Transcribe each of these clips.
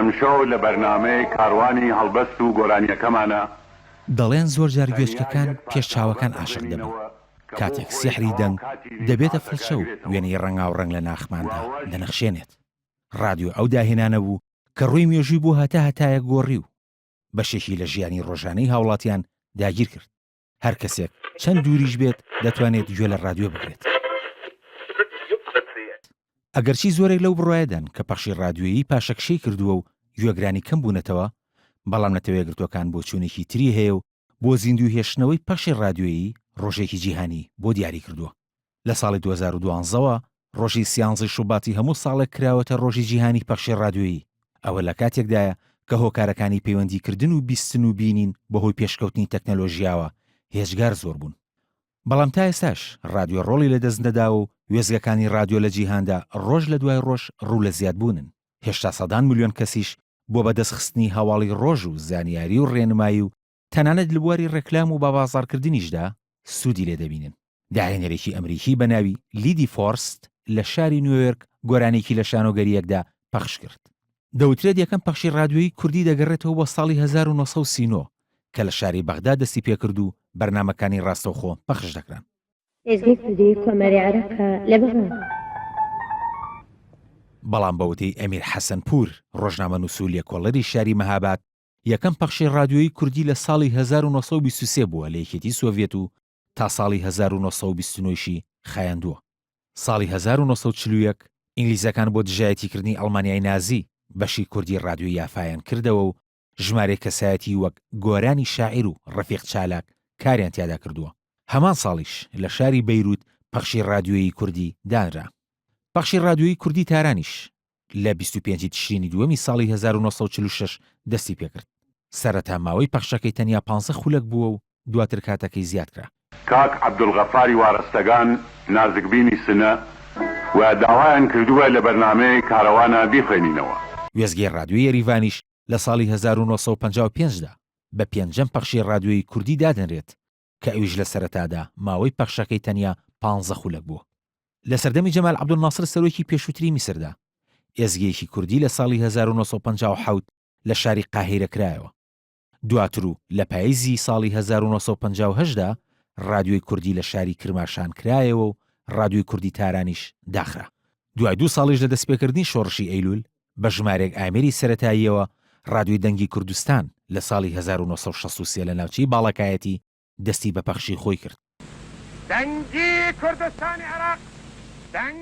ئەمشەو لە بەرنامەی کاروانی هەڵبەست و گۆرانیەکەمانا دەڵێن زۆرجار تەنیا گوێچکەکان یەک پێش پارچە چاوەکان هەڵبەست ئاشق دەبن، دەخوێنینەوە کە بۆ کاتێک خۆی سیحری تەواو دەنگ کاتی دەبێتە لیپاردەکە فڵچە و ئەگرێتەوە وێنەی ڕەنگاوڕەنگ لە و ناخماندا ئەوەش دەنەخشێنێت. ڕادیۆ ئەو داهێنانە بوو کە ڕووی مێژووی بۆ هەتا هەتایە گۆڕی و بەشێکی لە ژیانی ڕۆژانەی هاوڵاتیان داگیر کرد. هەر کەسێک چەند دووریش بێت دەتوانێت گوێ لە ڕادیۆ بگرێت. ئەگەرچی زۆرێک لەو بڕوایەدان کە پەخشی ڕادیۆیی پاشەکشەی کردووە و گوێگرانی کەم بوونەتەوە، بەڵام نەتەوەیەکگرتووەکان بۆچوونێکی تری هەیە و بۆ زیندوو هێشتنەوەی پەخشی ڕادیۆیی ڕۆژێکی جیهانی بۆ دیاری کردووە. لە ساڵی 2012 وە ڕۆژی سیانزەی شوباتی هەموو ساڵێک کراوەتە ڕۆژی جیهانی پەخشی ڕادیۆیی، ئەوە لە کاتێکدایە کە هۆکارەکانی پەیوەندیکردن و بیستن و بینین بەهۆی پێشکەوتنی تەکنەلۆژیاوە هێجگار زۆر بوون. بەڵام تا ئێستاش ڕادیۆ ڕۆڵی لەدەست نەداوە و وێستگەکانی ڕادیۆ لە جیهاندا ڕۆژ لە دوای ڕۆژ ڕوو لە زیادبوونن، هێشتا سەدان ملیۆن کەسیش بۆ بەدەستخستنی هەواڵی ڕۆژ و زانیاری و ڕێنمایی و تەنانەت لە بواری ڕێکلام و بەبازاڕکردنیشدا سوودی لێ دەبینن. داهێنەرێکی ئەمریکی بە ناوی لیدی فۆرست لە شاری نیویۆرک گۆرانییەکی لە شانۆگەرییەکدا پەخش کرد. دەوترێت یەکەم پەخشی ڕادیۆیی کوردی دەگەڕێتەوە بۆ ساڵی 1939 کە لە شاری بەغدا دەستی پێکرد و بەرنامەکانی ڕاستەوخۆ پەخش دەکران. ئێزگەی کوردی کۆماری عێراقە لە بەغدا. بەڵام بە وتەی ئەمیر حەسەنپوور، ڕۆژنامەنووس و لێکۆڵەری شاری مەهاباد، یەکەم پەخشی ڕادیۆیی کوردی لە ساڵی 1923 بووە لە یەکێتی سۆڤیەت و تا ساڵی 1929 یشی خایاندووە. ساڵی 1941 ئینگلیزەکان بۆ دژایەتیکردنی ئەڵمانیای نازی بەشی کوردی ڕادیۆی یافایان کردەوە و ژمارەیەک کەسایەتی وەک گۆرانی شاعیر و ڕەفیق چالاک کاریان تیادا کردووە. هەمان ساڵیش لە شاری بەیروت پەخشی ڕادیۆیی کوردی دانرا. پەخشی ڕادیۆیی کوردی تارانیش لە 25 ی تشرینی دووەمی ساڵی 1946 دەستی پێکرد. سەرەتا ماوەی پەخشەکەی تەنیا پانزە خولەک بووە و دواتر کاتەکەی زیاد کرا. کاک عەبدولغەفاری وارەستەگان نازکبینی سنە و داوایان کردووە لە بەرنامەی کارەوانە بیخوێنینەوە. وێستگەی ڕادیۆی یەریڤانیش لە ساڵی 1955 دا بە پێنجەم پەخشی ڕادیۆیی کوردی دادەنرێت کە ئەویش لە سەرەتادا ماوەی پەخشەکەی تەنیا پانزە خولەک بووە. لە سەردەمی جەمال عەبدولناسر سەرۆکی پێشووتری میسردا، ئێزگەیەکی کوردی لە ساڵی 1957 لە شاری قاهیرە کرایەوە. دواتر و لە پایزی ساڵی 1958 دا ڕادیۆی کوردی لە شاری کرماشان کرایەوە و ڕادیۆی کوردی تارانیش داخرا. دوای دوو ساڵیش لە دەستپێکردنی شۆڕشی ئەیلوول، بە ژمارێک ئامێری سەرەتاییەوە ڕادیۆی دەنگی کوردستان لە ساڵی 1963 لە ناوچەی باڵەکایەتی دەستی بە پەخشی خۆی کرد. دەنگی کوردستانی عێراق دەنگ.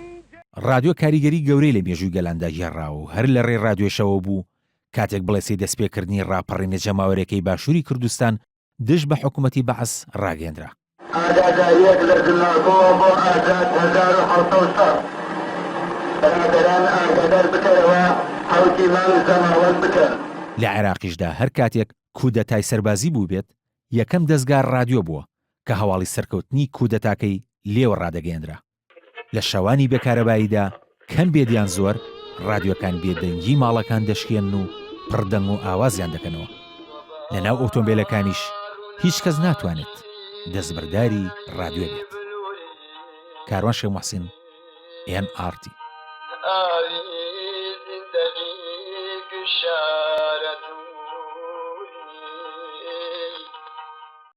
ڕادیۆ کاریگەری گەورەی لە مێژووی گەلاندا گێڕاوە و هەر لە ڕێی ڕادیۆشەوە بوو کاتێک بڵێسەی دەستپێکردنی ڕاپەڕینە جەماوەرێکەی باشووری کوردستان دژ بە حکوومەتی بەعس ڕاگەیەندرا. ئاگادارییەک لە زماکۆوە بۆ ئازاد 1760 برادەران ئاگادار بکەرەوە حەوتی مانگ زەماوەند بکەن. لە عێراقیشدا هەر کاتێک کودەتای سەربازی بووبێت، یەکەم دەزگا ڕادیۆ بووە کە هەواڵی سەرکەوتنی کودەتاکەی لێوە ڕادەگەیەنرا. لە شەوانی بێ کارەباییدا کەم بێت یان زۆر، ڕادیۆکان بێدەنگی ماڵەکان دەشکێنن و پڕ دەنگ و ئاوازیان دەکەنەوە. لە ناو ئۆتۆمبێلەکانیش هیچ کەس ناتوانێت دەستبەرداری ڕادیۆ بێت. کاروان شێخ موحسین، ئێن ئاڕ تی. ئاوی زیندەگی گشان.